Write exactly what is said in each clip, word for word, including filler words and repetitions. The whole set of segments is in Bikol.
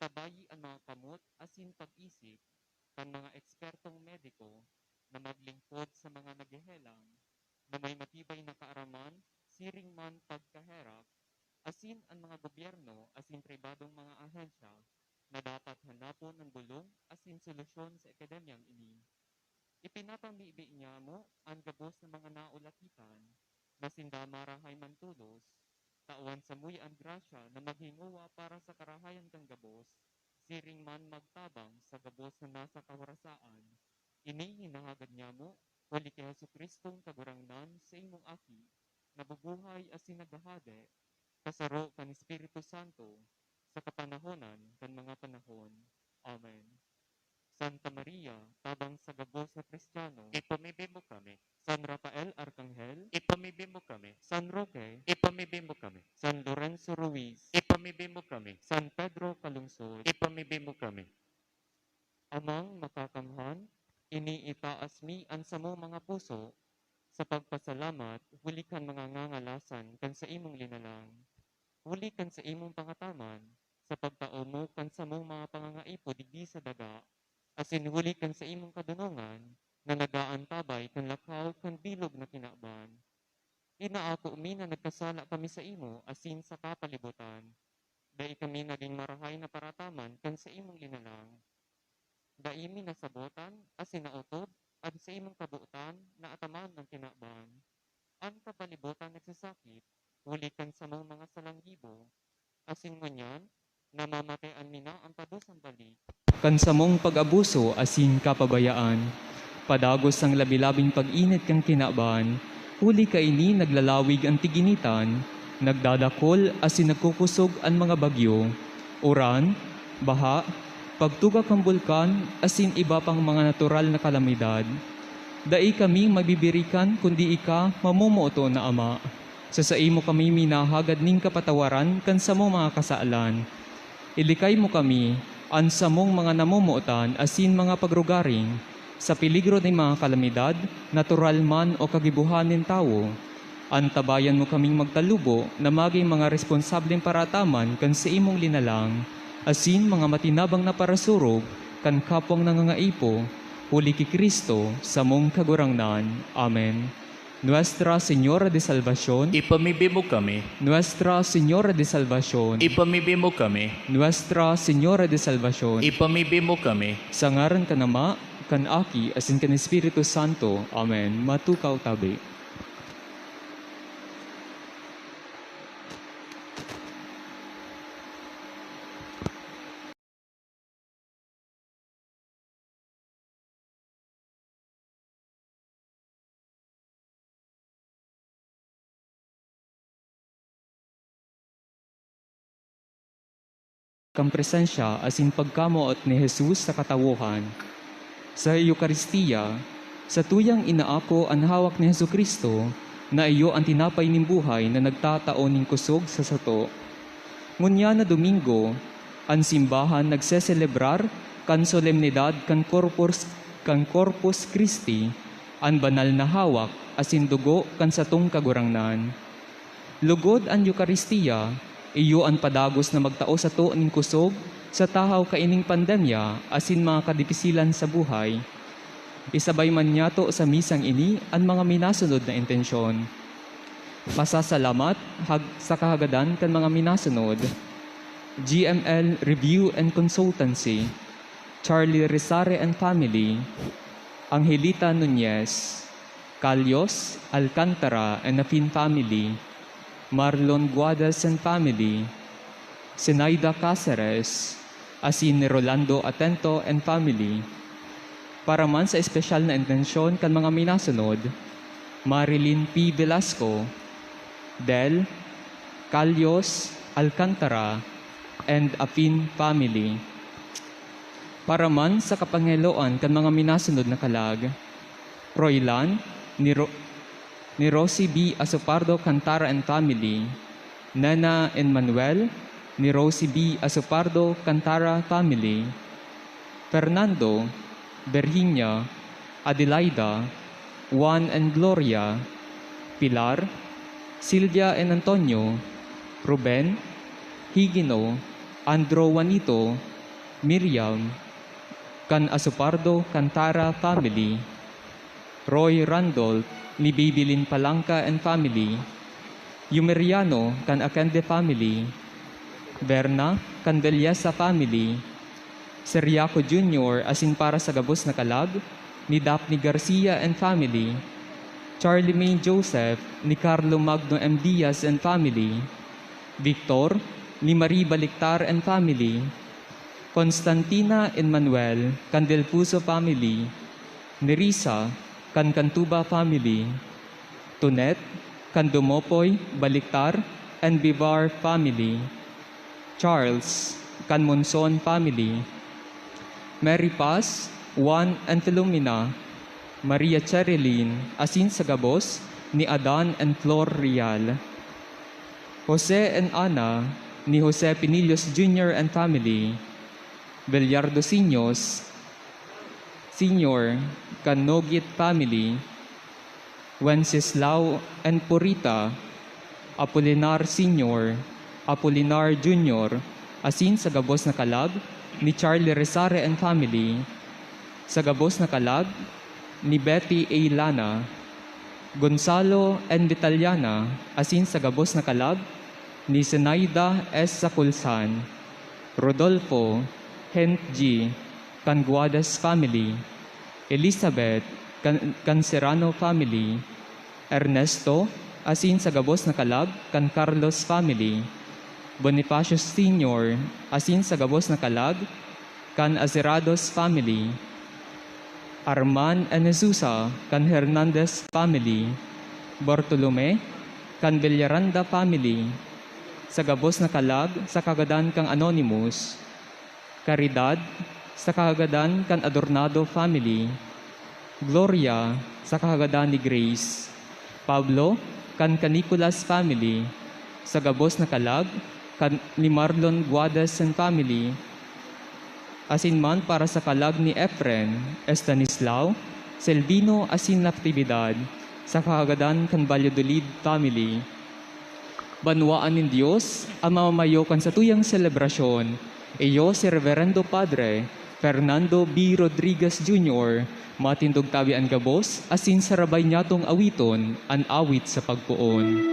Ipatabayi an mga kamot asin pag-isip kan mga ekspertong mediko na maglingkod sa mga naghehelang na may matibay na kaaraman siring man pagkaherak, asin an mga gobyerno asin pribadong mga ahensya na dapat hanapon an bolong asin solusyon sa epidemyang ini. Ipinapamibi niyamo an gabos na mga naulakitan na sinda marahay man tolos, tawan samuya an grasya na maghingowa para sa karahayan kan gabos, siring man magtabang sa gabos na nasa kahorasaan. Ini hinahagad niyamo huli ki Jesu-Cristong Kagurangnan, saimong Aki, na bubuhay asin naghahade, kasaro kan Espiritu Santo, sa kapanahonan kan mga panahon. Amen. Santa Maria, tabang sa gabos na Kristiyano, ipamibi mo kami. San Rafael Arkanghel, ipamibi mo kami. San Roque, ipamibi mo kami. San Lorenzo Ruiz, ipamibi mo kami. San Pedro Calungsod, ipamibi mo kami. Amang Makakamhan, iniitaas mi an samong mga puso sa pagpasalamat huli kan mga ngangalasan kan saimong linalang, huli kan saimong pangataman sa pagtao mo kan samong mga pangangaipo digdi sa daga, asin huli kan saimong kadonongan na nag-aantabay kan lakhaw kan bilog na kinaban. Inaako mi na nagkasala kami saimo asin sa kapalibotan. Dai kami nagin marahay na parataman kan saimong linalang. Dai mi nasabotan asin naotob an saimong kabotan na ataman an kinaban. An kapalibotan nagsasakit huli kan samong mga salang gibo, asin ngunyan namamatean mi na an padusang balik kan samong pag-abuso asin kapabayaan. Padagos an labi-labing pag-init kan kinaban, huli kaini naglalawig an tiginitan, nagdadakol asin nagkukosog an mga bagyo, uran, baha, pagtuga kan bulkan, asin iba pang mga natural na kalamidad. Dai kami mabibirikan kundi ika, mamomoot na Ama. Sa saimo kami minahagad nin kapatawaran kan samong mga kasalan. Ilikay mo kami, an samong mga namomotan asin mga pagrugaring, sa peligro nin mga kalamidad, natural man o kagibohan nin tawo. Antabayan mo kaming magtalubo na magin mga responsableng parataman kan saimong linalang, asin mga matinabang na parasurog kan kapwang nangangaipo, huli ki Cristo, samong Kagurangnan. Amen. Nuestra Señora de Salvacion, ipamibi mo kami. Nuestra Señora de Salvacion, ipamibi mo kami. Nuestra Señora de Salvacion, ipamibi mo kami. Sa ngaran kan Ama, kan Aki, asin kan Espiritu Santo. Amen. Matukaw tabi. Kan presensya asin pagkamoot ni Jesus sa katawohan. Sa Eukaristia, satuyang inaako an hawak ni Jesu-Cristo na iyo an tinapay nin buhay na nagtatao nin kosog sa sato. Ngunyan na Domingo, an simbahan nagseselebrar kan solemnidad kan Corpus, kan Corpus Christi, an banal na hawak asin dugo kan satong Kagurangnan. Lugod an Eukaristia, iyo an padagos na magtao sato nin kosog sa tahaw kaining pandemya asin mga kadipisilan sa buhay. Isabay man niyato sa misang ini an mga minasunod na intensyon. Pasasalamat hag-, sa kahagadan kan mga minasunod: G M L Review and Consultancy, Charlie Resare and family, Angelita Nunez, Calios, Alcantara and Afin family, Marlon Guadas and family, Zenaida Caceres, asin ni Rolando Atento and family. Para man sa espesyal na intensyon kan mga minasunod, Marilyn P. Velasco, Del, Calios, Alcantara, and Afin family. Para man sa kapangheloan kan mga minasunod na kalag, Roylan, ni Ro-, ni Rosie B. Asopardo Cantara and family, Nena and Manuel, ni Rosie B. Asopardo Cantara family, Fernando, Virginia, Adelaida, Juan and Gloria, Pilar, Silvia and Antonio, Ruben, Higino, Andro, Juanito, Miriam, kan Asopardo Cantara family. Roy Randolph, ni Babylin Palanca and family. Yumeriano, kan Aquende family. Verna, kan Vellesa family. Seriaco Junior asin para sa gabos na kalag, ni Daphne Garcia and family. Charlemagne Joseph, ni Carlo Magno M. Diaz and family. Victor, ni Marie Baliktar and family. Constantina and Manuel, kan Delfuso family. Nerissa, kan Cantuba family. Tonet, kan Dumopoy, Baliktar, and Bivar family. Charles, kan Monson family. Mary Paz, Juan and Filomena. Maria Cherilyn, asin sa gabos, ni Adan and Flor Real. Jose and Ana, ni Jose Pinillos Junior and family. Bellardo Siños Senior, kan Nogit family. Wenceslao and Purita, Apolinar Senior, Apolinar Junior, asin sa gabos na kalag, ni Charlie Resare and family. Sa gabos na kalag, ni Betty A. Lana, Gonzalo and Vitaliana, asin sa gabos na kalag, ni Zenaida S. Saculsan, Rodolfo, Hent G., kan Guadas family, Elizabeth, kan, kan Serrano family, Ernesto, asin sa gabos na kalag, kan Carlos family, Bonifacio Senior, asin sa gabos na kalag, kan Aserrados family, Arman and Jesusa, kan Hernandez family, Bartolome, kan Villaranda family, sa gabos na kalag, sa kagadan kan Anonymous, Caridad, sa kagadan kan Adornado family, Gloria, sa kagadan ni Grace, Pablo, kan Caniculas family, sa gabos na kalag, kan, ni Marlon Guadas and family, asin man para sa kalag ni Efren, Estanislao, Selvino asin Natividad, sa kagadan kan Valladolid family. Banwaan nin Dios, an mamamayo kan satuyang selebrasyon, iyo si Reverendo Padre Fernando B. Rodriguez Junior, matindog tabi an gabos asin sarabay niyatong awiton an awit sa pagpoon.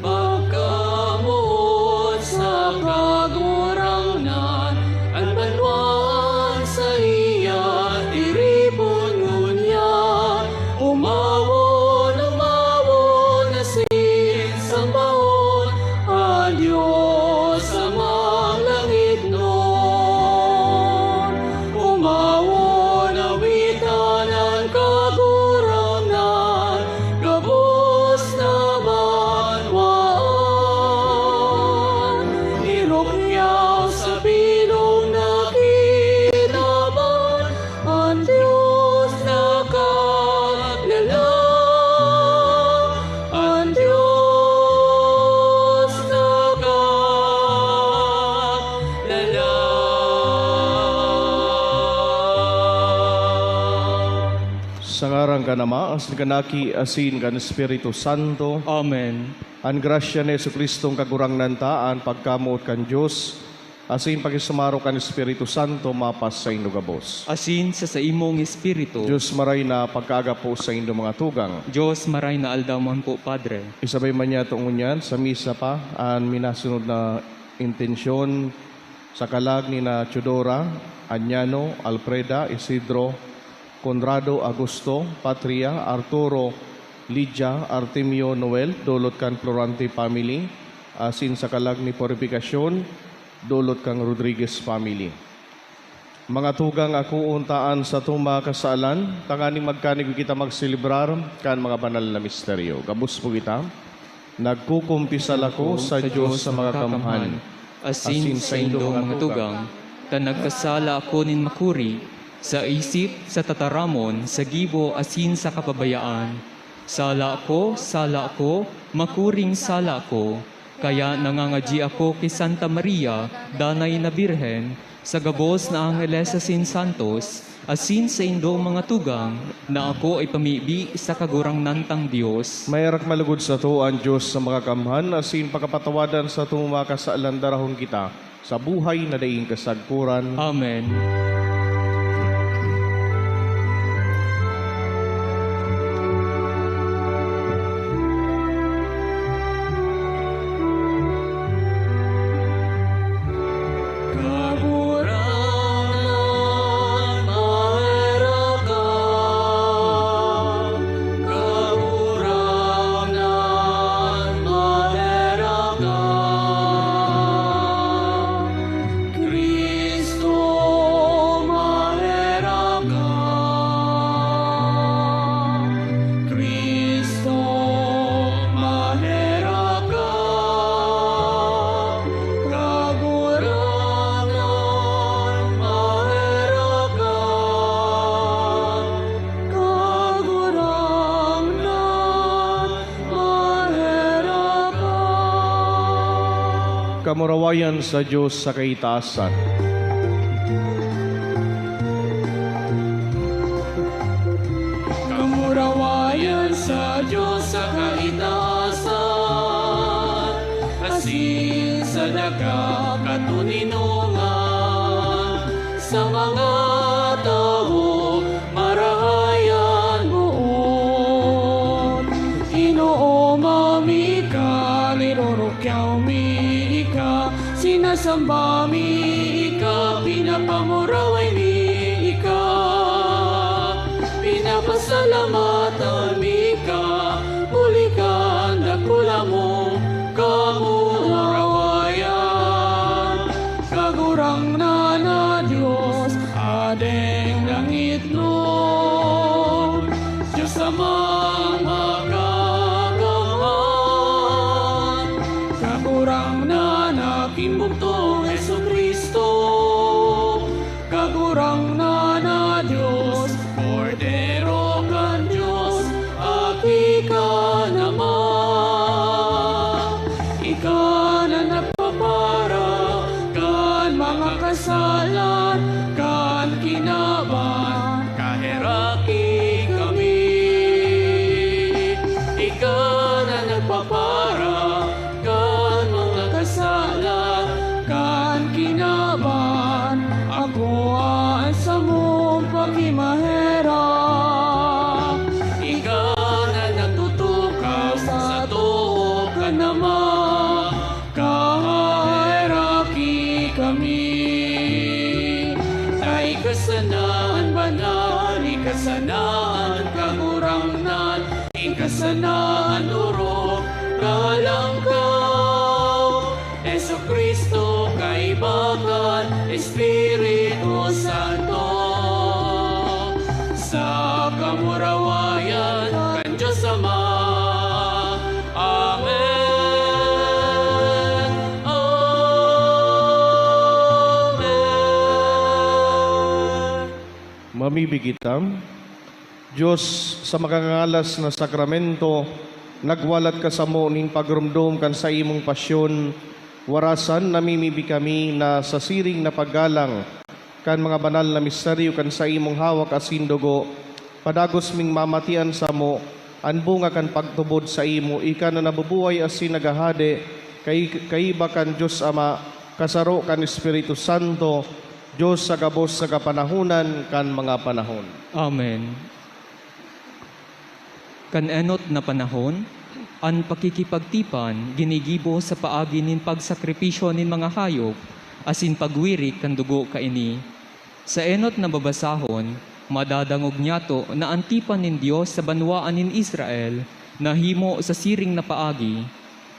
Pagkamoot sa Kagurangnan, an banwaan saiya tiripon ngunyan. Umawon, umawon asin sambahon an Dios Amang langitnon. Umawon, awitan an Kagurangnan, gabos na banwaan. Nirukyaw sa bilog na kinaban, an Dios nakalalang, an Dios nakalalang. Sa ngaran kan Ama, asin kan Aki, asin kan Espiritu Santo. Amen. An grasya ni Jesu-Cristong Kagurangnan ta, an pagkamoot kan Dios, asin pakisumaro kan Espiritu Santo mapasaindo gabos. Asin sa saimong espiritu. Dios maray na pagkaagapo saindo mga tugang. Dios maray na aldaw man po, Padre. Isabay man niya tungod niyan sa misa pa an minasunod na intensyon sa kalag ni na Teodora, Anyano, Alfreda, Isidro, Conrado, Augusto, Patria, Arturo, Lydia, Artemio, Noel, dulot kan Florante family, asin sa kalag ni Purificacion, dulot kan Rodriguez family. Mga tugang, akoon ta an satong mga kasalan, tanganing magkanigwa kita magselebrar kan mga banal na misteryo. Gabos po kita. Nagkukumpisal ako sa Dios sa mga kamhan, asin saindong mga tugang, ta nagkasala ako nin makuri, sa isip, sa tataramon, sa gibo, asin sa kapabayaan. Sala ko, sala ko, makuring sala ko. Kaya nangangadyi ako ki Santa Maria, Danay na Birhen, sa gabos na angheles asin santos, Asin saindo mga tugang, na ako ay pamibi sa Kagurangnan tang Dios. Maherak malugod sato an Dios sa Makakamhan, asin pakapatawadan sato mga kasalan, darahon kita sa buhay na daing kasagkoran. Amen. Kagurangnan, maherak ka. Kagurangnan, maherak ka. Cristo, maherak ka. Cristo, maherak ka. Kagurangnan, maherak ka. Kagurangnan, maherak ka. Kamurawayan sa Dios sa kaitaasan. Kamurawayan sa Dios sa kaitaasan, asin sa daga katoninongan sa mga tawo marahay an boot. Inooma mi ika, nirurukyaw mi ika, sinasamba mi ika, pinapamuraway mi ika, pinapasalamatan mi ika, huli kan dakula mong kamurawayan. Kagurangnan na Dios, Adeng langitnon, Dios Amang Makakamhan, Kagurangnan na aking bugtong Jesu-Cristo, Kagurangnan na Dios, Kordero kan Dios, Aki kan Ama. Ika na nagpapara kan mga kasalan kan kinaban, kaheraki kami. Ika na nagpapara kan mga kasalan kan kinaban, akoa an samong pakimaherak. Ika na nagtutukaw sa too kan Ama, kaheraki kami. Ta ika sana an banal, ika sana an kagurangnan, ika sana an orog, Kalangkaw, Jesu-Cristo, kaiba kan Espiritu Santo, sa kamurawayan kan Dios Ama. Amen. Amen. Mamibi kita. Dios, sa makangangalas na sakramento, nagwalat ka samo nin pagromdom kan saimong pasyon. Warasan, namimibi kami na sa siring na paggalang kan mga banal na misteryo kan saimong hawak asin dugo, padagos ming mamatian samo an bunga kan pagtubod saimo, ika na nabubuhay asin naghahade kai-, kaiba kan Dios Ama, kasaro kan Espiritu Santo, Dios sa gabos na kapanahonan kan mga panahon. Amen. Kan enot na panahon, an pakikipagtipan ginigibo sa paagi nin pagsakripisyo nin mga hayop asin pagwirik kan dugo kaini. Sa enot na babasahon, madadangog niyato na an tipan nin Dios sa banwaan nin Israel nahimo sa siring na paagi.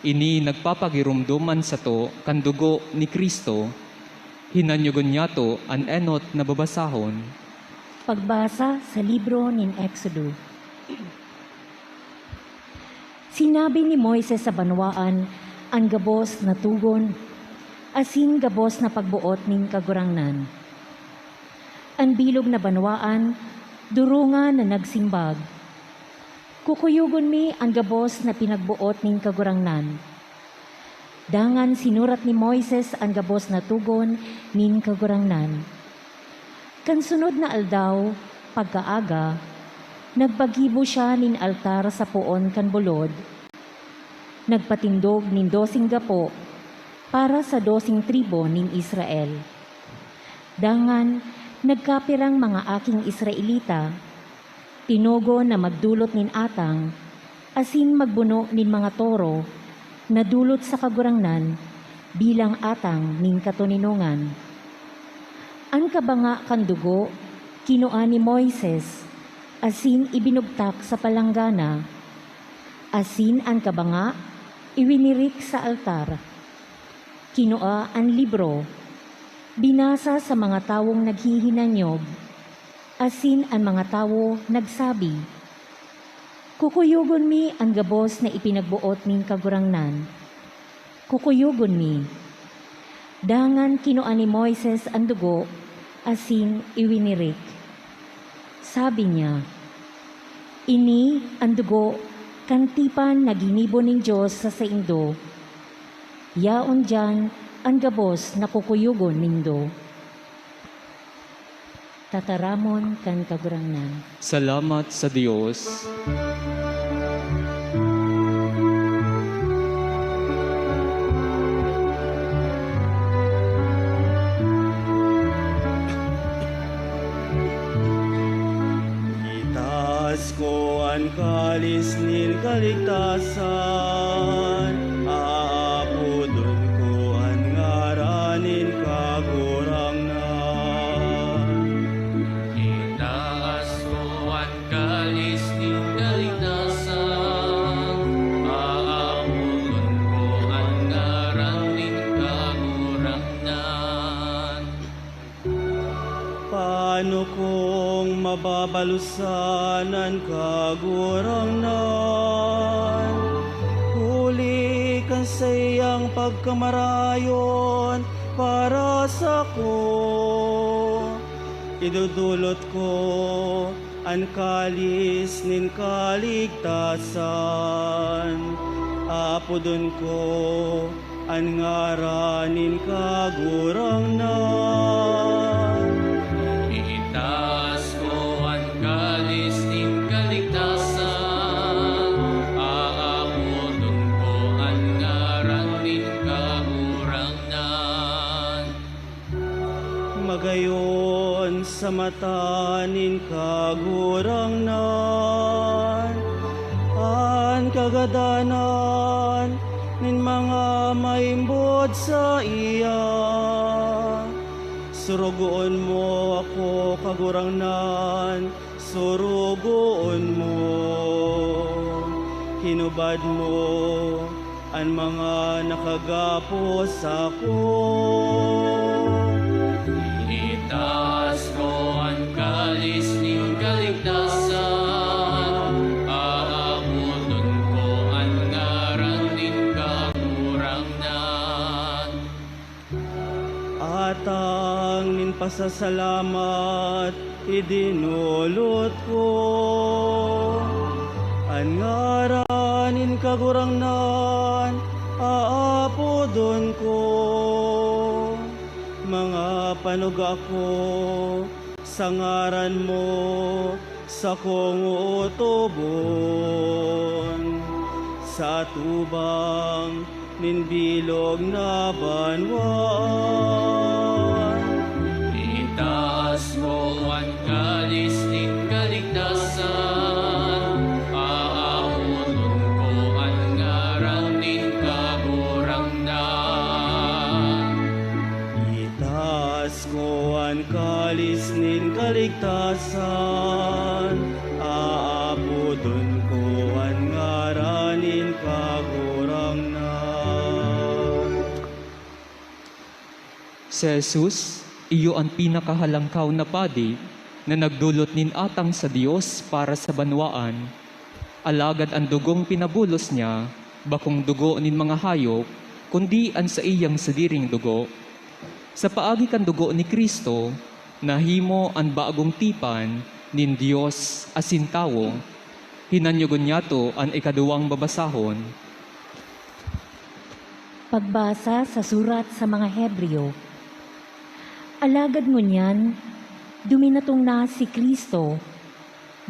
Ini nagpapagiromdom man sato kan dugo ni Cristo. Hinanyogon niyato an enot na babasahon. Pagbasa sa libro nin Exodo. Sinabi ni Moises sa banwaan an gabos na togon asin gabos na pagboot nin Kagurangnan. An bilog na banwaan, dorongan na nagsimbag, "Kukuyogon mi an gabos na pinagboot nin Kagurangnan." Dangan sinurat ni Moises an gabos na togon nin Kagurangnan. Kan sunod na aldaw, pagkaaga, nagpagibo siya nin altar sa poon kan bulod. Nagpatindog nin doseng gapo para sa doseng tribu nin Israel. Dangan, nagkapirang mga aking Israelita, tinugon na magdolot nin atang asin magbuno nin mga toro na dolot sa Kagurangnan bilang atang nin katoninongan. An kabanga kan dugo kinua ni Moises asin ibinugtak sa palanggana, asin an kabanga iwinirik sa altar. Kinua an libro, binasa sa mga tawong naghihinanyog, asin an mga tawo nagsabi, "Kukuyogon mi an gabos na ipinagboot nin Kagurangnan. Kukuyogon mi." Dangan kinua ni Moises an dugo asin iwinirik. Sabi niya, "Ini an dugo kan tipan na ginibo nin Dios sa saindo. Yaon diyan an gabos na kukuyogon nindo." Tataramon kan Kagurangnan. Salamat sa Dios. Itaas ko an kalis nin kaligtasan, aapodon ko an ngaran nin Kagurangnan. Itaas ko an kalis nin kaligtasan, aapodon ko an ngaran nin Kagurangnan. Paano kong mababalosan an Kagurangnan? Huli kan saiyang pagkamarayon para sako, idodolot ko an kalis nin kaligtasan. Aapodon ko an ngaran nin Kagurangnan. Itaas ko an kalis nin kaligtasan, aapodon ko an ngaran nin Kagurangnan. Magayon sa mata nin Kagurangnan an kagadanan nin mga maimbod saiya. Sorogoon mo ako, Kagurangnan, sorogoon mo. Hinubad mo an mga nakagapos sako. Itaas ko an kalis nin kaligtasan, aapodon ko an ngaran nin Kagurangnan. Atang nin pasasalamat idinolot ko. An ngaran nin Kagurangnan aapodon ko. Mga panuga ko, sa ngaran mo sakong otobon. Sa atubang nin bilog na banwaan. Itaas mo an kalis nin kaligtasan, aapodon ko an ngaran nin Kagurangnan. Itaas ko an kalis nin kaligtasan, aapodon ko an ngaran nin Kagurangnan. Si Jesus, iyo an pinakahalangkaw na padi na nagdolot nin atang sa Dios para sa banwaan. Alagad an dugong pinabulos niya, bakong dugo nin mga hayop, kundi an saiyang sadiring dugo. Sa paagi kan dugo ni Cristo, nahimo an bagong tipan nin Dios asin tawo. Hinanyogon niyato an ikaduwang babasahon. Pagbasa sa surat sa mga Hebreo. Alagad ngunyan, Duminatong na si Cristo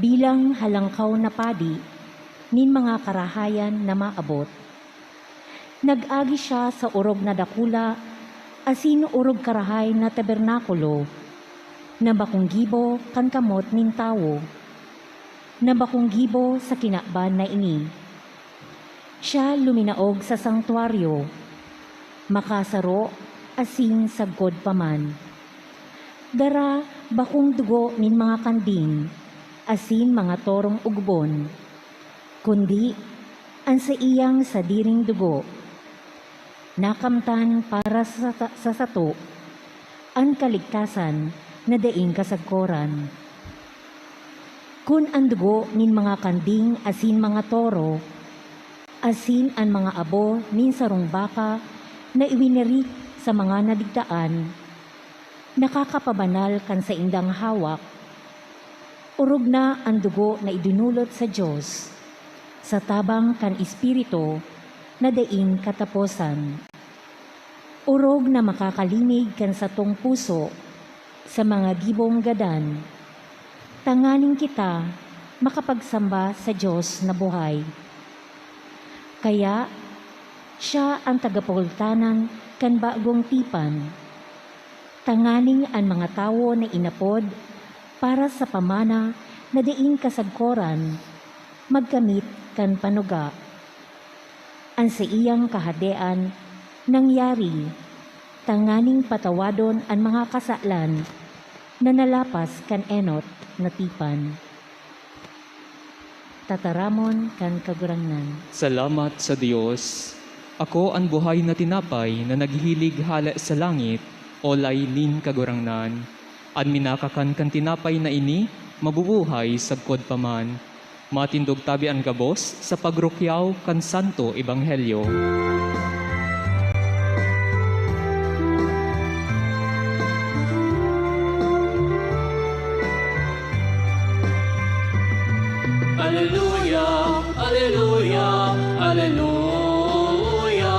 bilang Halangkaw na Padi nin mga karahayan na maabot. Nag-agi siya sa orog na dakula asin orog-karahay na tabernakulo, na bakong gibo kan kamot nin tawo, na bakong gibo sa kinaban na ini. Siya luminaog sa sangtuaryo, makasaro asin sagkod pa man. Dara bakong dugo nin mga kanding asin mga torong ugbon, kundi an saiyang sadiring dugo, nakamtan para sa, sa sato an kaligtasan na daing kasagkoran. Kun an dugo nin mga kanding asin mga toro, asin an mga abo nin sarong baka na iwinirit sa mga nadigtaan, nakakapabanal kan saindang hawak, orog na an dugo na idinulot sa Dios, sa tabang kan Espiritu na daing kataposan. Orog na makakalinig kan satong puso sa mga gibong gadan, tanganing kita makapagsamba sa Dios na buhay. Kaya, siya an tagapagultanan kan bagong tipan, tanganing an mga tawo na inapod para sa pamana na daing kasagkoran magkamit kan panuga. An saiyang kahadean nangyari tanganing patawadon an mga kasalan na nalapas kan enot na tipan. Tataramon kan Kagurangnan. Salamat sa Dios. Ako an buhay na tinapay na naghihilig hale sa langit, olay nin Kagurangnan. An minakakan kan tinapay na ini, mabubuhay sagkod pa man. Matindog tabi an gabos sa pagrukyaw kan Santo Ebanghelyo. Aleluya, aleluya, aleluya,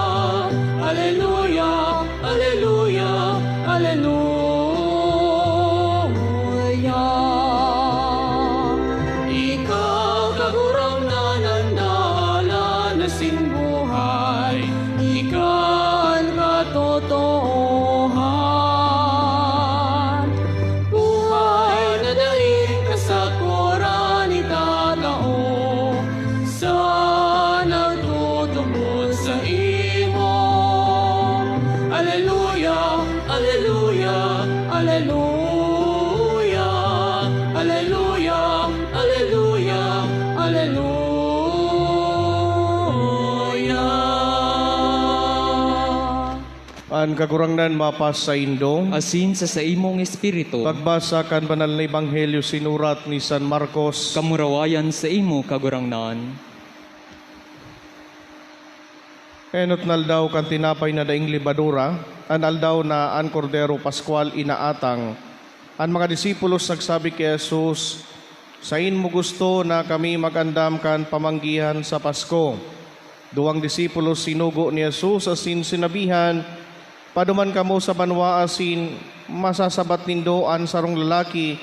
aleluya, aleluya, aleluya, aleluya. Ika, Kagurangnan, an dalan asin buhay. Ika an katotoohan. Buhay na daing kasakoran itatao sa nagtutubod saimo. Aleluya, aleluya, aleluya, aleluya, aleluya, aleluya. An Kagurangnan mapasaindo. Asin sa saimong espiritu. Pagbasa kan Banal na Ebanghelyo sinurat ni San Marcos. Kamurawayan saimo, Kagurangnan. Enot na aldaw kan tinapay na daing lebadura, an aldaw na an Kordero Paskwal inaatang. An mga disipulos nagsabi ki Jesus, "Saen mo gusto na kami mag-andam kan pamanggihan sa Pasko?" Duwang disipulos sinugo ni Jesus asin sinabihan, "Paduman kamo sa banwa asin masasabat nindo an sarong lalaki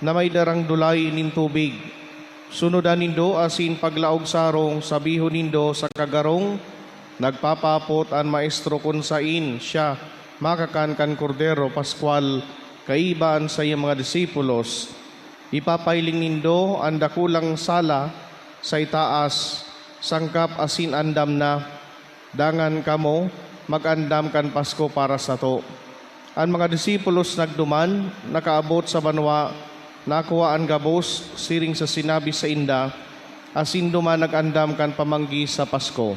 na may darang dulay nin tubig. Sunodan nindo asin paglaog sa harong, sabihon nindo sa kagarong, 'Nagpapahapot an Maestro kun saen siya makakan kan Kordero Paskwal kaiba an saiyang mga disipulos.' Ipapahiling nindo an dakulang sala sa itaas, sangkap asin andam na. Dangan kamo, mag-andam kan Pasko para sato." An mga disipulos nagduman, nakaabot sa banwa, nakua an gabos siring sa sinabi sainda, asin duman nag-andam kan pamanggi sa Pasko.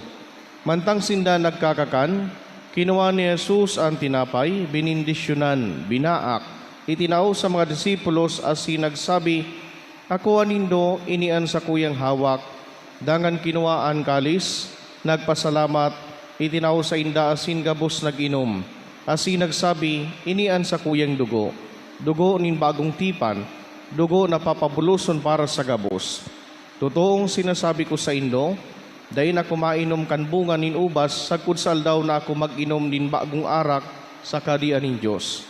Mantang sinda nagkakakan, kinua ni Jesus an tinapay, benendisyonan, binaak, itinao sa mga disipulos asin nagsabi, "Kakuan nindo, ini an sakuyang hawak." Dangan kinua an kalis, nagpasalamat, itinao sainda asin gabos nag-inom, asin nagsabi, "Ini an sakuyang dugo, dugo nin bagong tipan, dugo na papabuloson para sa gabos. Totoong sinasabi ko saindo, dai na ako mainom kan bunga nin ubas sagkod sa aldaw na ako mag-inom nin bagong arak sa Kahadean nin Dios."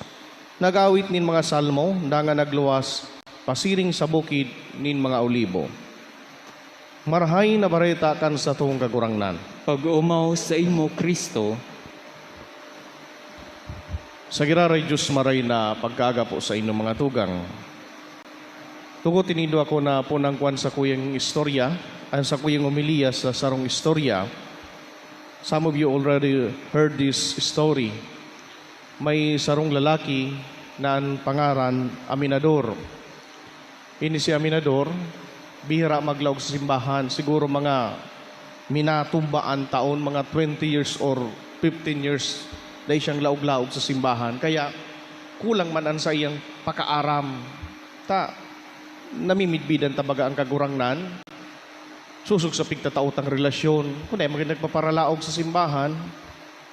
Nag-awit nin mga salmo, dangan nagluwas pasiring sa bukid nin mga olibo. Marahay na Bareta kan satong Kagurangnan. Pag-omaw saimo, Cristo. Sa giraray Diyos, maray na pagkaaga po sa inyong mga tugang. Tugot nindo ako na punang kwan sa kuyang istorya, ang sa kuyang homilya sa sarong istorya. Some of you already heard this story. May sarong lalaki na an pangaran Aminador. Ini si Aminador, bihira maglaog sa simbahan, siguro mga minatumba an taon, mga twenty years or fifteen years, dai siyang laog-laog sa simbahan. Kaya kulang man an saiyang pakaaram. Ta, namimidbidan ta baga an Kagurangnan, sosog sa pigtatao tang relasyon. Kun dai man nagpaparalaog sa simbahan,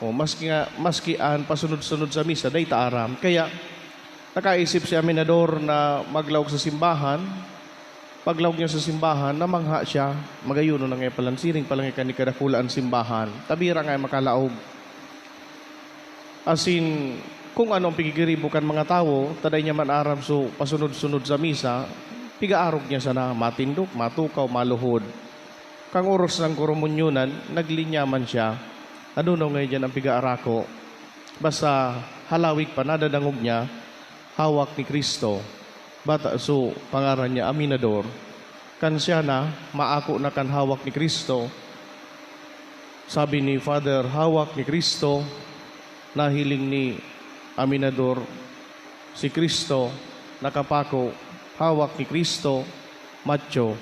o maski nga, maski an pasunod-sunod sa misa, dai ta aram. Kaya, nakaisip si Aminador na maglaog sa simbahan. Paglaog niya sa simbahan, namangha siya, "Magayonon na ngaya palan, siring palan ngaya kan kadakula an simbahan. Ta bihira ngaya makalaog." Asin, kung ano an pigigiribo kan mga tawo, ta dai niya man aram so pasunod-sunod sa misa, pigaarog niya sana, matindog, matukaw, maluhod. Kan oras nang koromunyonan, naglinya man siya. Nadunaw ngaya diyan an pigaarako. Basta halawig pa, nadadangog niya, hawak ni Cristo. Bata so pangaran niya, Aminador. Kan siya na, maako na kan hawak ni Cristo. Sabi ni Father, "Hawak ni Cristo." Nahiling ni Aminador, si Cristo, nakapako, hawak ni Cristo, matyo.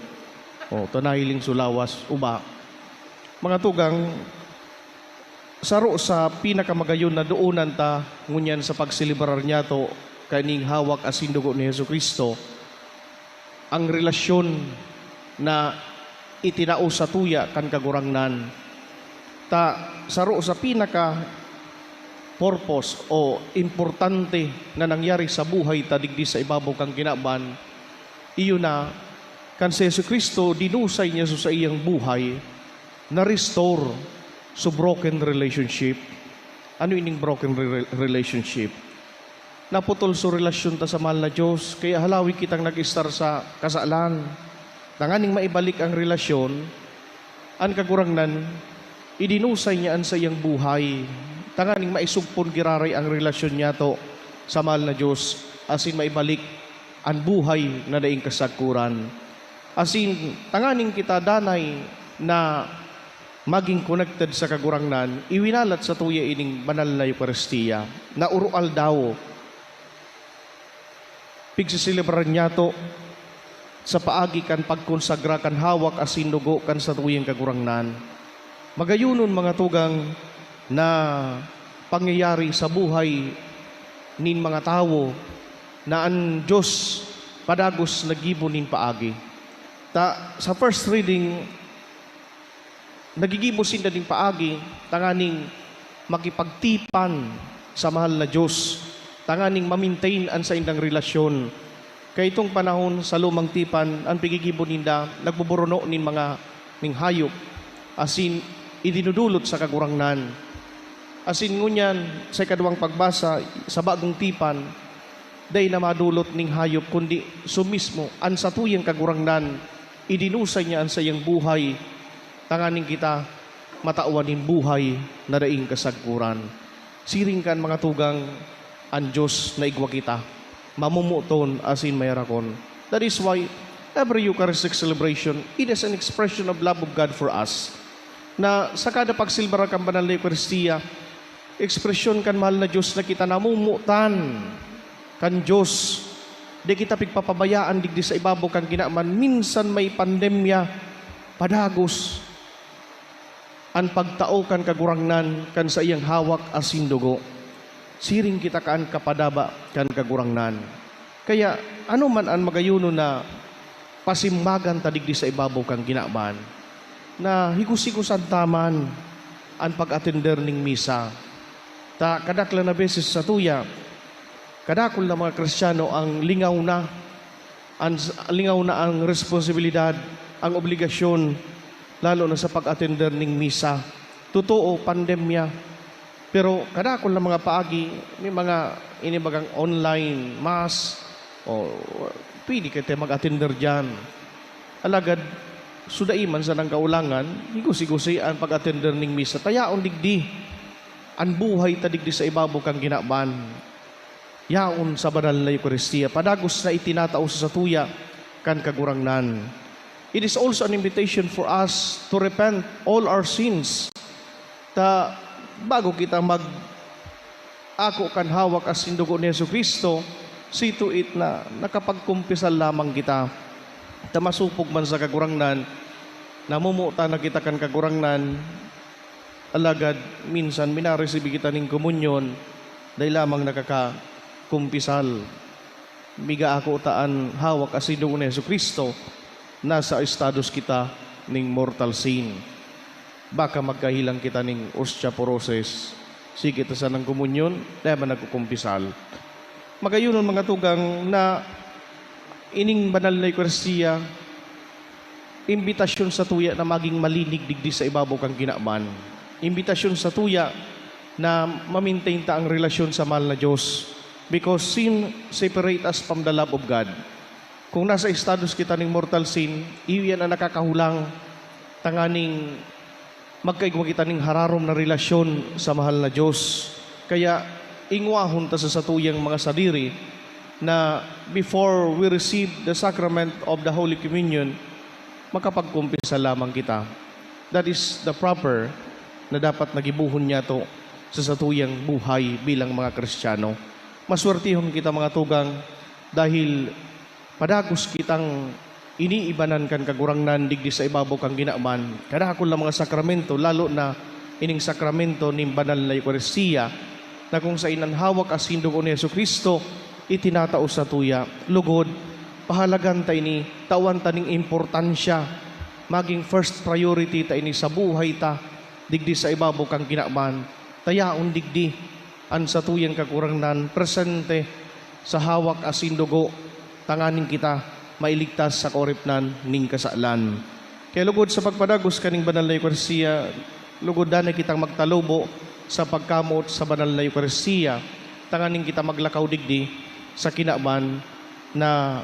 O, ta nahiling so lawas, uba. Mga tugang, saro sa pinakamagayon na doonan ta ngunyan sa pagselebrar niyato kaning hawak asin dugo ni Jesu-Cristo, ang relasyon na itinao satuya kan Kagurangnan. Ta saro sa pinaka-purpose o importante na nangyari sa buhay ta digdi sa ibabaw kan kinaban, iyo na kan si Jesu-Cristo, dinusay niya so saiyang buhay, na-restore so broken relationship. Ano ining broken re-, relationship? Naputol so relasyon ta sa mahal na Diyos, kaya halawig kitang nag-estar sa kasalan. Tanganing maibalik ang relasyon, an Kagurangnan, idinusay niya an saiyang buhay, tanganing maisugpon giraray ang relasyon niyato sa mahal na Diyos, asin maibalik an buhay na daing kasagkoran. Asin tanganing kita danay na magin connected sa Kagurangnan, iwinalat satuya ining banal na Eukaristia na oro-aldaw. Pigseselebrar niyato sa paagi kan pagkonsagra kan hawak asin dugo kan satuyang Kagurangnan. Magayonon, mga tugang, na pangyayari sa buhay nin mga tawo na an Diyos padagos naggibo nin paagi. Ta, sa first reading, naggigibo sinda nin paagi tanganing makipagtipan sa mahal na Diyos, tanganing ma-maintain an saindang relasyon. Kaitong panahon sa lumang tipan, an pigigibo ninda nagbuburuno nin mga, ning hayop, asin idinudulot sa Kagurangnan. Asin ngunyan, sa ikadwang pagbasa, sa bagong tipan, dai na madulot ning hayop, kundi so mismo, an satuyang Kagurangnan, idinusay niya an saiyang buhay, tanganing kita matawan nin buhay na daing kasagkoran. Siring kan mga tugang, an Diyos na igwa kita, mamomoton asin mayarakon. That is why every Eucharistic celebration, it is an expression of love of God for us. Na sa kada pagselebrar kan Banal na Eukaristia, ekspresyon kan mahal na Diyos na kita namomotan kan Diyos. Di kita pigpapabayaan digdi sa ibabaw kan kinaban. Minsan may pandemya, padagos an pagtao kan Kagurangnan kan saiyang hawak asin dugo. Siring kita kan kapadaba kan Kagurangnan. Kaya, ano man an magayonon na pasimbagan ta digdi sa ibabaw kan kinaban, na higos-higosan ta man an pag-atender ning misa. Ta kadaklan na beses satuya, kadakul na mga Kristiyano ang lingaw na, an, lingaw na ang responsibilidad, ang obligasyon, lalo na sa pag-atender ning misa. Totoo, pandemya. Pero kadakul na mga paagi, may mga inibagang online mass, o pwede kayo tayo mag-attender dyan. Alagad, sudai man sanang kaulangan, higos-higos an pag-attender ning misa. Tayaon digdi an buhay ta digdi sa ibabaw kan kinaban. Yaon sa banal na Eukaristia, padagos na itinatao sa satuya kan Kagurangnan. It is also an invitation for us to repent all our sins. Ta, bago kita mag-ako kan hawak asin dugo ni Jesu-Cristo, see to it na nakapagkumpisal lamang kita. Ta masopog man sa Kagurangnan, namumuta na kita kan Kagurangnan, alagad minsan minaresibi kita nin komunyon, dai lamang nakakakumpisal. Migaako ta an hawak asin dugo ni Jesu-Cristo, nasa estados kita nin mortal sin. Baka magkahilang kita nin osteoporosis. Sige ta sanang komunyon, dai man nagkukumpisal. Magayonon, mga tugang, na ining banal na Eukaristia, imbitasyon sa tuya na maging malinig digdi sa ibabaw kan kinaban. Imbitasyon sa tuya na ma-maintain ta ang relasyon sa mahal na Diyos. Because sin separate us from the love of God. Kung nasa estados kita ning mortal sin, iyo yan ang nakakahulang tanganing magkaigwa kita ning hararom na relasyon sa mahal na Diyos. Kaya, ingwahon ta sa satuyang mga sadiri na before we receive the sacrament of the Holy Communion, makapagkumpisal lamang kita. That is the proper na dapat na gibohon niyato sa satuyang buhay bilang mga Kristiyano. Maswertehon kita, mga tugang, dahil padagos kitang iniibanan kan Kagurangnan digdi sa ibabaw kan kinaban. Kadakul na mga sakramento, lalo na ining sakramento nin banal na Eukaristia, na kung saen an hawak asin dugo ni Jesu-Cristo itinatao sa tuya. Lugod, pahalagan ta ini, tawan ta ning importansya, maging first priority ta ini sa buhay ta digdi sa ibabaw kan kinaban. Tayaon digdi an satuyang Kagurangnan presente sa hawak asin dugo, tanganing kita mailigtas sa kaoripnan nin kasalan. Kaya lugod sa pagpadagos kaning banal na Eukaristia, lugod danay kitang magtalubo sa pagkamoot sa banal na Eukaristia, tanganing kita maglakaw digdi sa kinaban na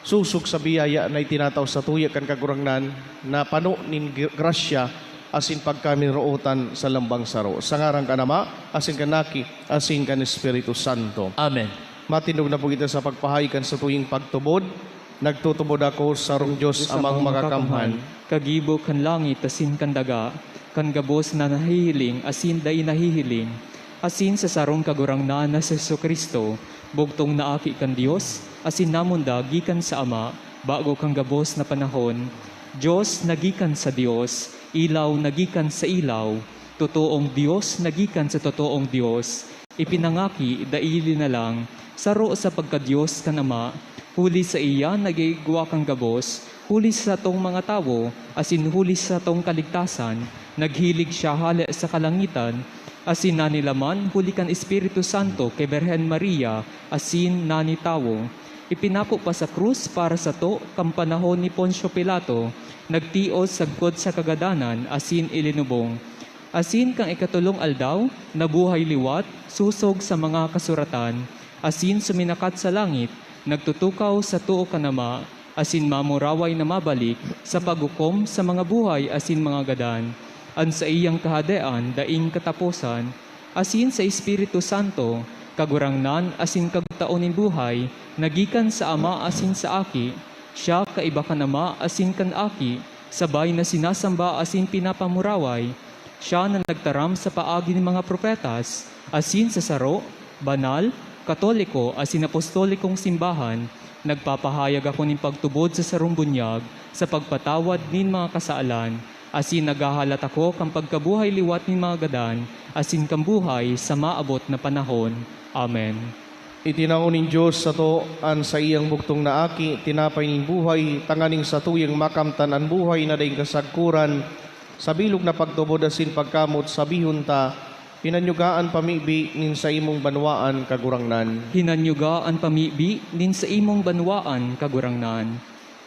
sosog sa biyaya na itinatao sa tuya kan Kagurangnan, na pano nin gr-, grasya asin pagkaminrootan sa lambang saro. Sa ngaran kan Ama, asin kan Aki, asin kan Espiritu Santo. Amen. Matindog na po kita sa pagpahay kan satuyang pagtubod. Nagtutubod ako sa sarong Diyos Amang Makakamhan, kagibo kan langit asin kan daga, kan gabos na nahihiling asin dai nahihiling, asin sa sarong Kagurangnan na si Jesu-Cristo, bugtong na Aki kan Dios, asin namundag gikan sa Ama, bago kan gabos na panahon. Dios na gikan sa Dios, ilaw na gikan sa ilaw, totoong Dios na gikan sa totoong Dios, ipinangaki dai linalang, saro sa pagka-Dios kan Ama, huli saiya nag-iigwa kan gabos, huli sa satong mga tawo, asin huli sa satong kaligtasan, naghilig siya hale sa kalangitan, asin nanilaman huli kan Espiritu Santo ki Birhen Maria, asin nani tawo. Ipinako pa sa krus para sato kan panahon ni Poncio Pilato, nagtios sagkod sa kagadanan, asin ilinubong. Asin kan ikatolong aldaw, nabuhay liwat, sosog sa mga kasuratan, asin suminakat sa langit, nagtutukaw sa too kan Ama, asin mamuraway na mabalik sa paghukom sa mga buhay asin mga gadan. An saiyang kahadean daing kataposan, asin sa Espiritu Santo, Kagurangnan asin Kagtaon nin buhay, na gikan sa Ama asin sa Aki. Siya kaiba kan Ama asin kan Aki, sabay na sinasamba asin pinapamuraway. Siya na nagtaram sa paagi nin mga propetas, asin sa saro, banal, katoliko, asin apostolikong simbahan, nagpapahayag ako nin pagtubod sa sarong bunyag sa pagpatawad nin mga kasalan, asin naghahalat ako kan pagkabuhay liwat nin mga gadan, asin kan buhay sa maabot na panahon. Amen. Itinao nin Dios sato an saiyang bugtong na Aki, tinapay nin buhay, tanganing satuyang makamtan an buhay na daing kasagkoran. Sa bilog na pagtubod asin pagkamoot, sabihon ta, "Hinanyuga an pamibi nin saimong banwaan, Kagurangnan." Hinanyuga an pamibi nin saimong banwaan, Kagurangnan.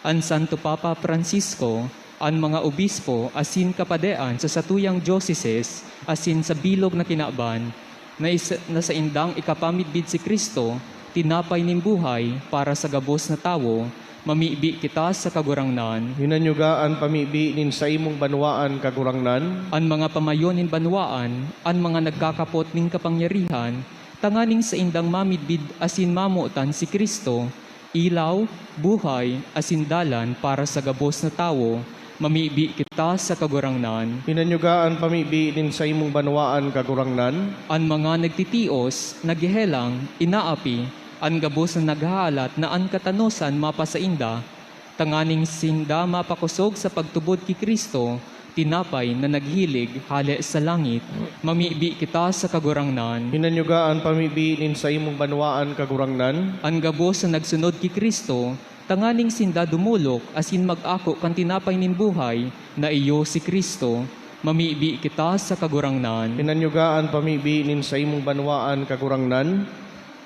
An Santo Papa Francisco, an mga obispo asin kapadean sa satuyang dioceses asin sa bilog na kinaban, na, is, na saindang ikapamidbid si Cristo, tinapay nin buhay para sa gabos na tawo, mamibi kita sa Kagurangnan. Hinanyuga an pamibi nin saimong banwaan, Kagurangnan. An mga pamayo nin banwaan, an mga nagkakapot nin kapangyarihan, tanganing saindang mamidbid asin mamotan si Cristo, ilaw, buhay, asin dalan para sa gabos na tawo, mamibi kita sa Kagurangnan. Hinanyuga an pamibi nin saimong banwaan, Kagurangnan. An mga nagtitios, naghehelang, inaapi, an gabos na naghahalat na an katanosan mapasainda, tanganing sinda mapakosog sa pagtubod ki Cristo, tinapay na naghilig hale sa langit. Mamibi kita sa Kagurangnan. Hinanyuga an pamibi nin saimong banwaan, Kagurangnan. An gabos na nagsunod ki Cristo, tanganing sinda dumolok asin mag-ako kan tinapay nin buhay na iyo si Cristo. Mamibi kita sa Kagurangnan. Hinanyuga an pamibi nin saimong banwaan, Kagurangnan.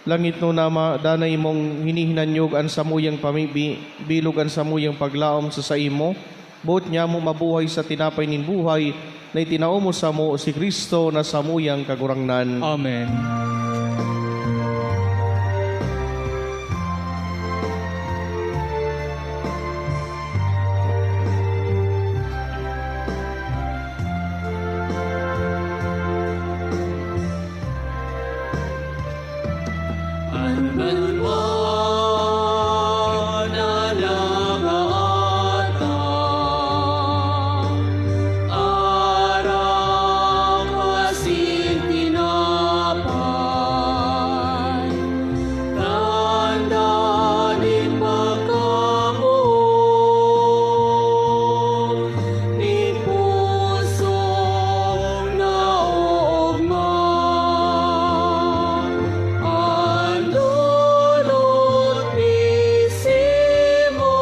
Langitnon na Ama, danay mong hinihinanyog an samuyang pamibi, bilog an samuyang paglaom sa saimo. Boot nyamo mabuhay sa tinapay nin buhay na itinao mo samo, si Cristo na samuyang Kagurangnan. Amen. An banwa na nagaata, arak asin tinapay, tanda nin pagkamoot nin pusong naoogma. An dulot mismo,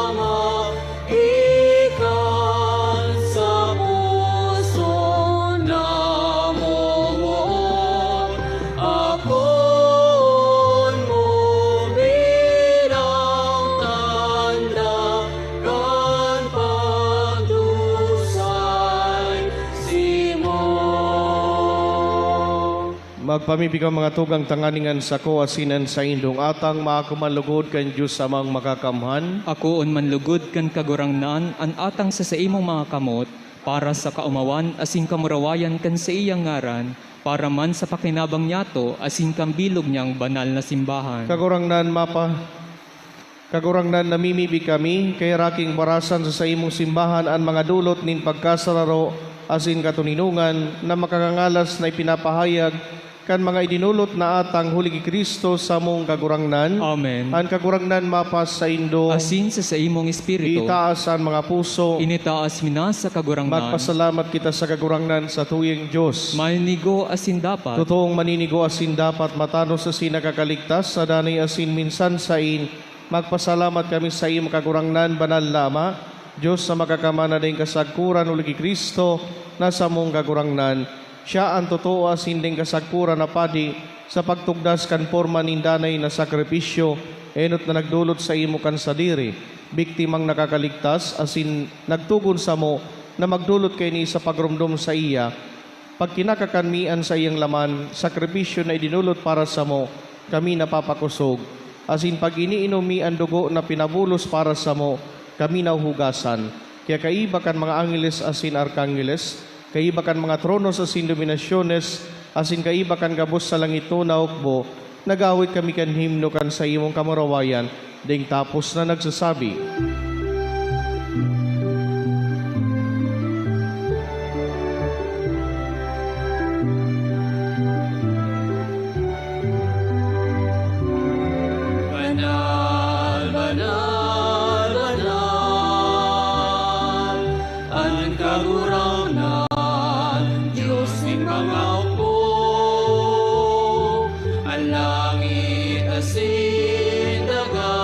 Ama, ikan sa puso namumuot, akoon mo bilang tanda kan pagdusay simo. Magpamibi kamo, mga tugang, tanganing an sako asin an saindong atang maako man lugod kan Dios Amang Makakamhan. Akoon man lugod kan Kagurangnan an atang sa saimong mga kamot, para sa kaomawan asin kamurawayan kan saiyang ngaran, para man sa pakinabang niyato asin kan bilog niyang banal na simbahan. Kagurangnan, mapa-, Kagurangnan, namimibi kami, kaya raking barasan sa saimong simbahan an mga dulot nin pagkasararo asin katoninongan na makakangalas na ipinapahayag kan mga idinolot na atang huli ki Cristo samong Kagurangnan. Amen. An Kagurangnan mapasaindo. Asin sa saimong espiritu. Itaas an mga puso. Initaas mi na sa Kagurangnan. Magpasalamat kita sa Kagurangnan, satuyang Dios. Maninigo asin dapat. Totoong maninigo asin dapat, matanos asin nakakaligtas, sa danay asin minsan sain. Magpasalamat kami saimo, Kagurangnan, banal na Ama, Dios na Makakamhan na daing kasagkoran, huli ki Cristo na samong Kagurangnan. Siya an totoo asin daing kasagkoran na padi sa pagtugdas kan porma nin danay na sakripisyo, enot na nagdolot saimo kan sadiri, biktimang nakakaligtas, asin nagtugon samo na magdolot kaini sa pagromdom saiya. Pag kinakakan mi an saiyang laman, sakripisyo na idinolot para samo, kami napapakosog, asin pag iniinom mi an dugo na pinabulos para samo, kami nahuhugasan. Kaya kaiba kan mga angheles asin arkangheles, kaiba kan mga tronos asin dominasyones, asin kaiba kan gabos sa langitnon na hukbo, nag-aawit kami kan himno kan saimong kamurawayan, daing tapos na nagsasabi, "Banal, banal, banal, an Kagurangnan, Dios nin mga hukbo, an langit asin daga